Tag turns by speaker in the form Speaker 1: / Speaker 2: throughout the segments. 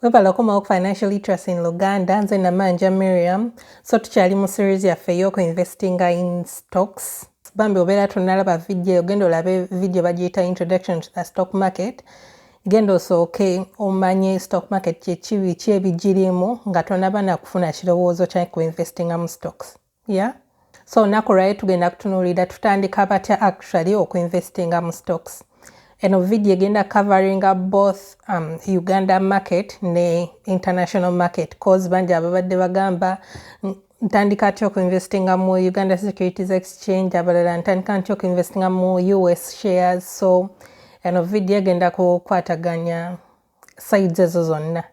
Speaker 1: Webale okomawo ku Financial Literacy in Luganda. Nze Namanja Miriam. So tukyali mu series yaffe ey'okuinvestinga in stocks. Bambi obeera tonalaba video, genda olabe video bagiyita "Introduction to the Stock Market". Genda osooke omanye stock market kyeki, biki ebigirimu, nga tonaba nakufuna kirowoozo kya kuinvestinga mu stocks. Yeah, so olunaku lwayo tugenda kutunuulira tutandika batya actually okuinvestinga mu stocks. Eno video egenda coveringa both Uganda market ne international market, 'cause bangi ababadde bagamba, "Ntandika atya okuinvestinga mu Uganda Securities Exchange?" Abalala, "Ntandika ntya okuinvestinga mu US shares?" So eno video egenda kukwataganya sides ezo zonna.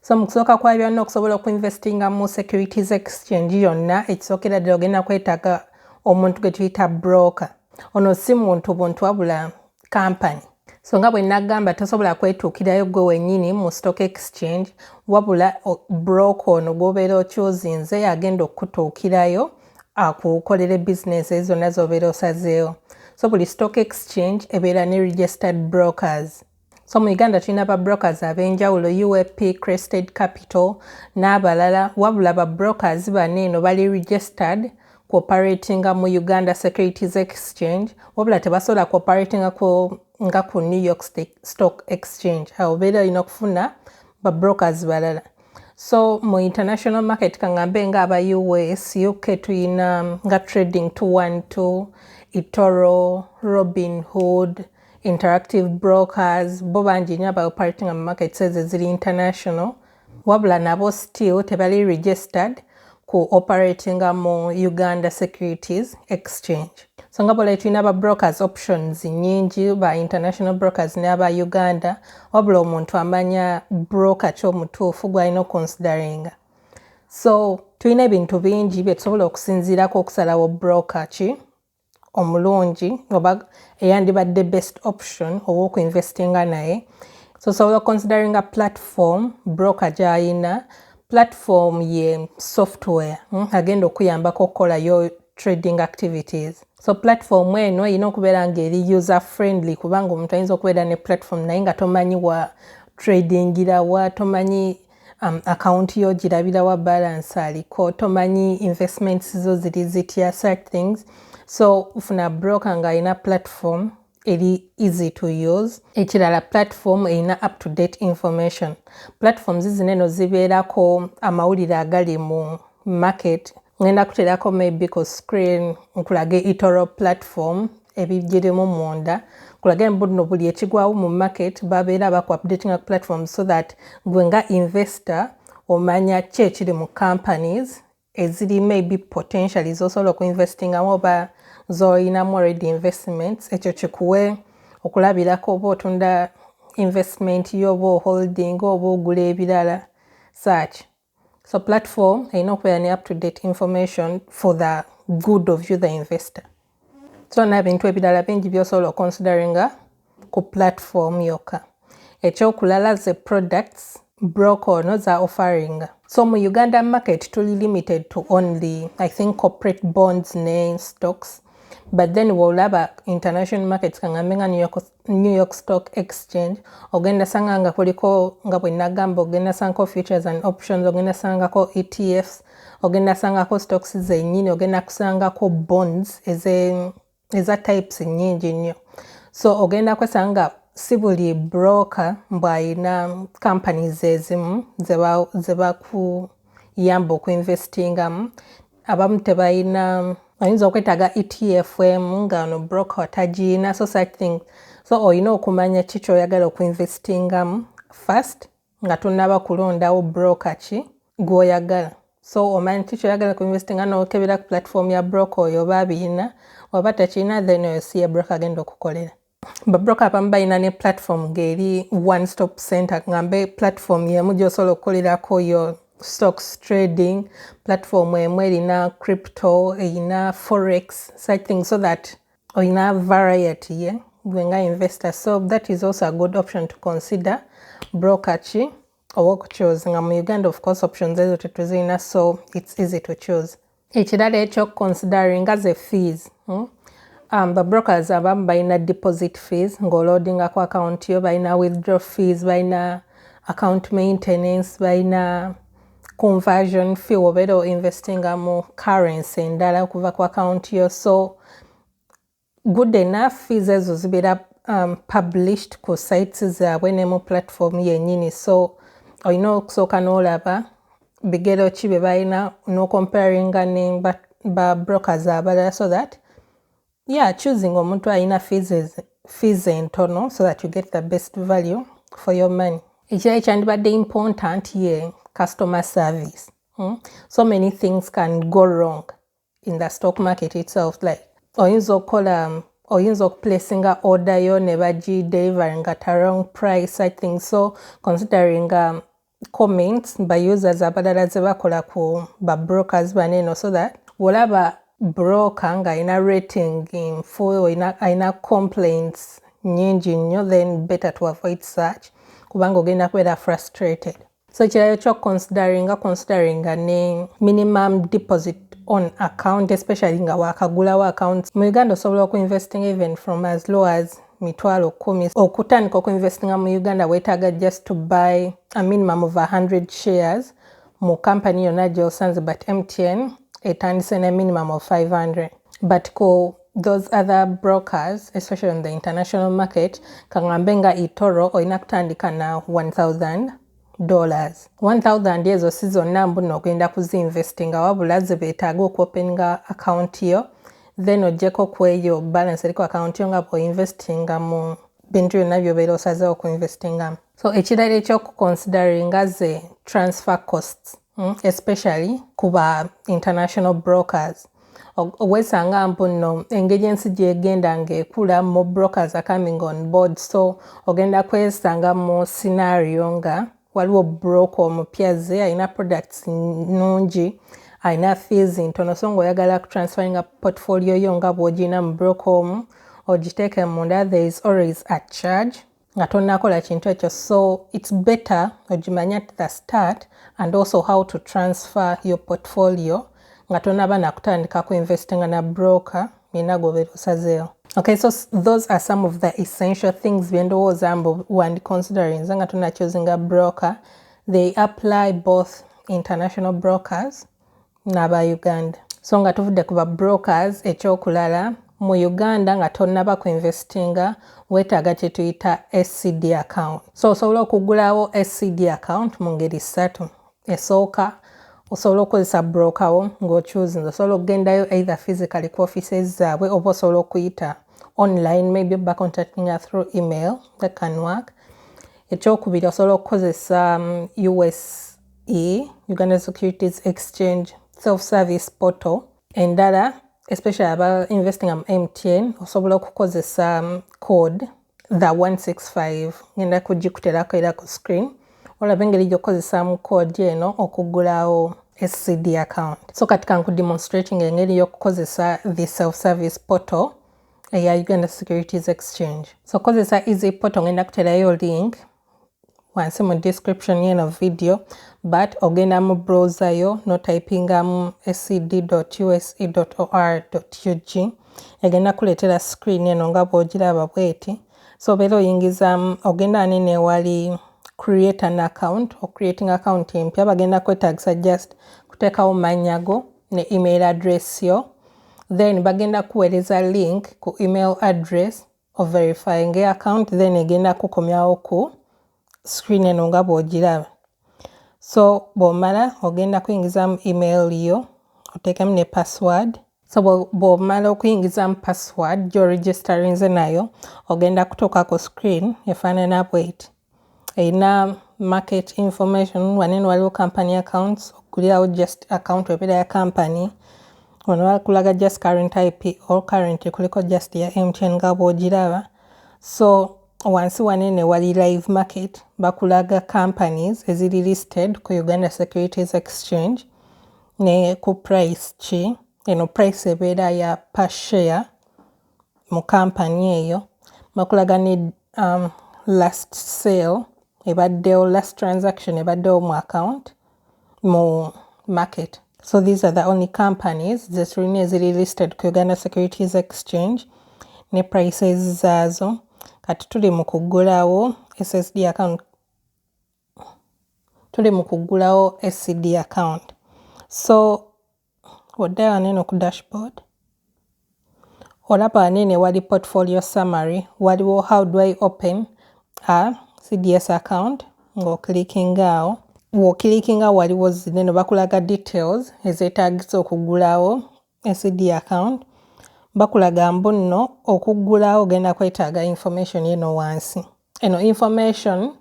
Speaker 1: So mu kusooka kwa byonna, okusobola okuinvestinga mu securities exchange yonna, ekisookera ddala ogenda kwetaaga omuntu gwe tuyita broker. Ono si muntu buntu, wabula company. So nga bwe nagamba, tosobola kwetuukirayo gwe wennyini mu stock exchange, wabula broker ono gw'obeera okyozinze agenda okukutuukirayo akukolera bizinesi ezo zonna z'obeera osazeewo. So buli stock exchange ebeera ne registered brokers. So mu Uganda tulina ba brokers ab'enjawulo, UAP, Crested Capital n'abalala, wabula ba brokers bano eno bali registered kuoperatinga mu Uganda Securities Exchange, wabula tebasobola kuoperatinga nga ku New York Stock Exchange. Awo obeera olina okufuna ba brokers balala. So mu international market, kaŋŋambe nga aba US, UK, tuyina nga Trading 212, eToro, Robinhood, Interactive Brokers. Bo bangi nnyo aba operatinga mu markets ezo eziri international, wabula nabo still tebali registered ku operatinga mu Uganda Securities Exchange. So nga bw'olaba, tulina ba brokers options nnyingi, ba international brokers n'aba Uganda, wabula omuntu amanya broker ki omutuufu gw'alina okuconsideringa. So tulina ebintu bingi bye tusobola okusinziirako okusalawo broker ki omulungi oba eyandibadde best option oba okuinvestinga naye. So osobola oconsideringa platform broker gy'ayina. Platform ye software agenda okuyambako okukolayo trading activities. So platform eno erina okubeera ng'eri user friendly, kubanga omuntu ayinza okubeera ne platform naye nga tomanyi wa tradingira wa, tomanyi account yo girabira wa, balance aliko tomanyi, investments zo ziri zitya, such things. So ofuna broker ng'alina platform eri easy to use. Ekirala, platform erina up to date information. Platforms zino eno zibeerako amawulire agali mu market. Ngenda kuteerako maybe ku screen nkulage eToro platform, ebigirimu munda, nkulage mbu nno buli ekigwawo mu market babeera baku updatinga platform, so that gwe nga investor omanya ki ekiri mu companies eziri maybe potentially zosobola okuinvestingamu oba z'olinamu already investments. Ekyo kikuwe okulabirako oba otunda investment yo, oba oholding, oba ogula ebirala, such. So platform erina okubeera ne up to date information for the good of you, the investor. So n'ebintu ebirala bingi by'osobola oconsideringa ku platform yokka. Ekyokulala, ze products broker ono za offeringa. So mu Uganda market tuli limited to only, I think, corporate bonds ne stocks, but then bw'olaba international markets, kaŋŋambe nga New York Stock Exchange, ogenda sanga nga kuliko, nga bwe nagamba, ogenda sangako futures and options, ogenda sangako ETFs, ogenda sangako stocks zennyini, ogenda kusangako bonds eza types nnyingi nnyo. So ogenda kwesanga si buli broker mbw'ayina companies ezimu ze bakuyamba okuinvestingamu. Abamu tebalina, oyinza okwetaaga ETF emu nga ono broker tagiyina, so such thing. So olina okumanya ki kyoyagala okuinvestingamu first nga tonnaba kulondawo broker ki gw'oyagala. So omanyi ki kyoyagala kuinvestinga, n'okebera ku platform ya broker oyo oba abiyina. Oba tekirina, then oyo si ye broker agenda okukolera. Babroker abamu balina ne platform ng'eri one stop center, ngambe platform yemu gy'osobola okukolerako yo stocks trading, platform emu erina crypto, erina forex, such things, so that olina variety ye gwe nga investor. So that is also a good option to consider, broker ki oba okuchoose. Nga mu Uganda, of course, options ezo tetuzirina, so it's easy to choose. Ekirala ekyokuconsideringa ze fees, Babrokers abamu balina deposit fees ng'oloadingako account yo, balina withdraw fees, balina Account maintenance, balina conversion fee obeera investinga mu currency endala okuva ku account yo. So good enough, fees ezo zibeera published ku sites zaabwe ne mu platform yennyini. So olina okusooka n'olaba bigero ki bye balina n'ocomparinga ne ba brokers abalala, so that, yeah, choosing omuntu alina fees entono so that you get the best value for your money. Ekirala ekyandibadde important ye customer service. So many things can go wrong in the stock market itself, like oyinza okukola, oyinza okuplacinga order yo ne bagidelivering at a wrong price, I think. So considering comments ba users abalala ze bakola ku ba brokers baneno, so that wolaba broker ng'alina rating nfu, alina complaints nyingi nnyo, then better to avoid such, kubanga ogenda kubeera frustrated. So ekirala ekyokuconsideringa, consideringa ne minimum deposit on account, especially nga wakagulawo account. Mu Uganda osobola okuinvesting even from as low as 10,000. Okutandika okuinvestinga mu Uganda, weetaaga just to buy a minimum of 100 shares mu company yonna gy'osanze, but MTN etandise ne minimum of 500. But ku those other brokers, especially on the international market, kaŋŋambe nga eToro, olina kutandika na $1000. 1000 ezo si zonna mbuno ogenda kuzinvestinga, wabula ze beetaaga okuopeninga account yo, then oggyeko ku eyo balance eriko account yo nga bw'oinvestinga mu bintu byonna by'obeera osazeewo okuinvestingamu. So ekirala ekyokuconsideringa ze transfer costs, especially ku ba international brokers. Weesanga mbu nno engeri ensi gyegenda ng'ekula, more brokers are coming on board, so ogenda kwesanga mu scenario nga waliwo broker omupya ze alina products nnungi, alina fees ntono. So ng'oyagala kutransferinga portfolio yo nga bw'ogirina mu broker omu ogiteeke munda, there is always a charge nga tonnakola kintu ekyo. So it's better ogimanye at the start, and also how to transfer your portfolio nga tonaba nakutandika ku investinga na broker nina gwobeera osazeewo. Okay, so those are some of the essential things byendowooza mbu wandi considering nga tonachoosinga broker. They apply both international brokers n'aba Uganda. So nga tuvudde ku ba brokers, ekyokulala mu Uganda nga tonnaba ku investinga, weetaaga kye tuyita SCD account. So osobola okugulawo SCD account mu ngeri ssatu. Esooka, osobola okukozesa broker wo ng'ochoosinze. Osobola okugendayo either physically ku offices zaabwe, oba osobola okuyita online, maybe bacontactinga through email, that can work. Ekyokubiri, osobola okukozesa USE, Uganda Securities Exchange self service portal. Endala, especially aba investing mu MTN, osobola okukozesa code the 165. Ngenda kugikuterako era ku screen olaba engeri gy'okukozesaamu code eno okugulawo SCD account. So kati kankudemonstrating engeri y'okukozesa the self service portal eya Uganda Securities Exchange. So kozesa easy portal, ngenda kuterayo link wansi mu description yeno video, but ogenda mu browser yo notypingamu scd.use.or.ug, egenda kuleetera screen eno nga bw'ogiraba bweti. So obeera oyingizamu, ogenda anene ewali create an account, ocreating account empya. Bagenda kwetagisa just kuteekawo mannya go ne email address yo, then bagenda kuweereza link ku email address overifying account, then egenda kukomyawo ku screen eno nga bw'ogiraba. So bw'omala ogenda kuyingizamu email yo, oteekemu ne password. So bw'omala okuyingizamu password gy'oregisterinze nayo, ogenda kutuuka ku screen efaanana bweti, erina market information. Wanene waliwo company accounts, okugulirawo just account ebeera ya company. Wano bakulaga just current IPO, current kuliko just ya MTN nga bw'ogiraba. So wansi wanene wali live market, bakulaga companies eziri listed ku Uganda Securities Exchange ne ku price ki. Eno price ebeera ya per share mu company eyo. Bakulaga ne last sale ebaddewo, last transaction ebaddewo mu account mu market. So these are the only companies zetulina eziri listed ku Uganda Securities Exchange ne prices zaazo. Kati tuli mu kuggulawo SSD account. Tuli mu kuggulawo SCD account. So woddayo wano ku dashboard, olaba wanene wali portfolio summary, waliwo "How do I open a CDS account?" Ng'oclickinga awo, bw'oclickinga waliwo zineno bakulaga details ezeetaagisa okuggulawo SCD account. Bakulaga mbu nno okuggulawo ogenda kwetaaga information eno wansi. Eno information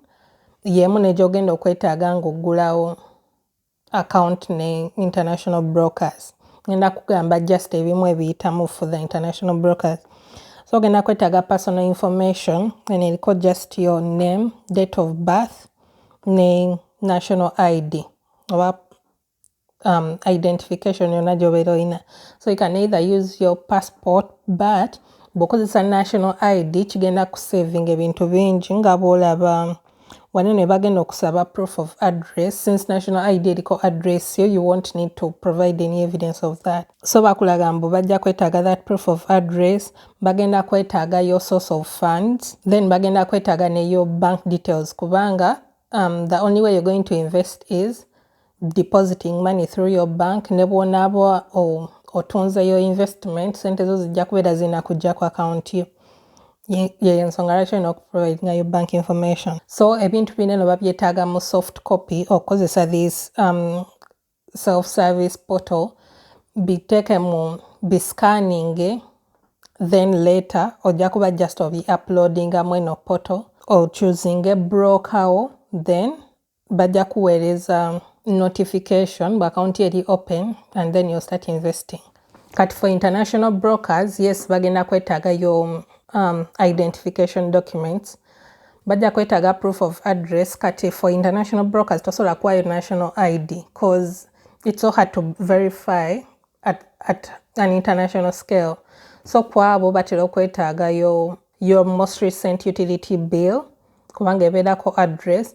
Speaker 1: y'emu ne gy'ogenda okwetaaga ng'oggulawo account ne international brokers. Ngenda kugamba just ebimu ebiyitamu for the international brokers. So ogenda kwetaaga personal information, eno eriko just your name, date of birth ne national ID oba identification yonna gy'obeera olina. So you can either use your passport, but bw'okozesa national ID kigenda kusavinga ebintu bingi. Nga bw'olaba wano ne bagenda okusaba proof of address, since national ID eriko address yo, you won't need to provide any evidence of that. So bakulaga mbu bajja kwetaaga that proof of address, bagenda kwetaaga your source of funds, then bagenda kwetaaga ne your bank details, kubanga the only way you're going to invest is depositing money through your bank. Ne bw'onaaba otunze your investment, sente zo zijja kubeera zirina kujja ku account yo. Yeyo ensonga lwaki olina okuprovidinga your bank information. So ebintu bino eno babyetaaga mu soft copy okukozesa this self service portal. Biteeke mu biscanning, then later ojja kuba just obi uploadingamu eno portal, ochoosinge broker wo, then bajja kuweereza notification bwe account eri open, and then you'll start investing. Kati for international brokers, yes, bagenda kwetaaga your identification documents, bajja kwetaaga proof of address. Kati for international brokers tosobola kuwayo national ID 'cause it's so hard to verify at an international scale. So kwabo batera okwetaaga your most recent utility bill, kubanga ebeerako address.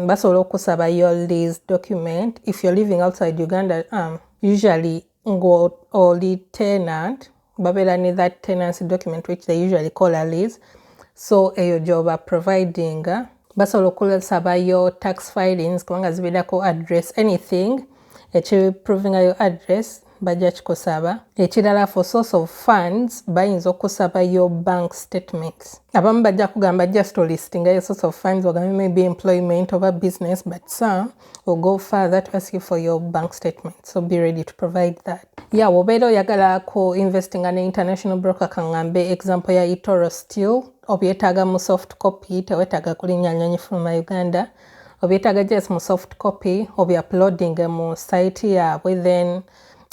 Speaker 1: Basobola okusaba your lease document if you're living outside Uganda. Usually ng'oli tenant, babeera ne that tenancy document, which they usually call a lease. So eyo gyoba providing. Basobola okusaba your tax filings, kubanga zibeerako address. Anything ekiprovinga your address bajja kikusaba. Ekirala, for source of funds, bayinza okusaba your bank statements. Abamu bajja kugamba just olistinga your source of funds, ogambe maybe employment oba business, but some will go further to ask you for your bank statement, so be ready to provide that. Yeah, wobeera oyagala ku investinga ne international broker, kaŋŋambe example ya eToro, still obyetaaga mu soft copy. Tewetaaga kulinnya nnyonyi fuluma Uganda, obyetaaga just mu soft copy, obyuploading mu site yaabwe. Then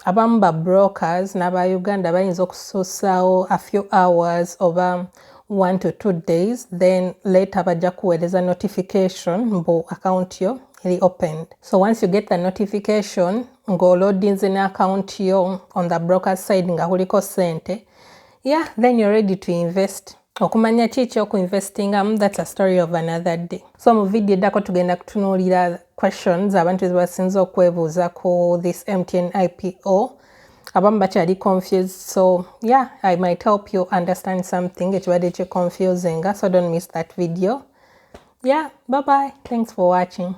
Speaker 1: abamu ba brokers n'aba Uganda bayinza okusuusaawo a few hours oba 1 to 2 days, then later bajja kuweereza notification mbu account yo eri opened. So once you get the notification ng'oloadinze ne account yo on the broker side nga kuliko sente, yeah, then you're ready to invest. Okumanya ki ekyokuinvestingamu, that's a story of another day. So mu video eddako tugenda kutunuulira questions abantu zebasinza okwebuuza ku this MTN IPO. Abamu bakyali confused, so yeah, I might help you understand something ekibadde ki confusing. So don't miss that video. Yeah, bye bye, thanks for watching.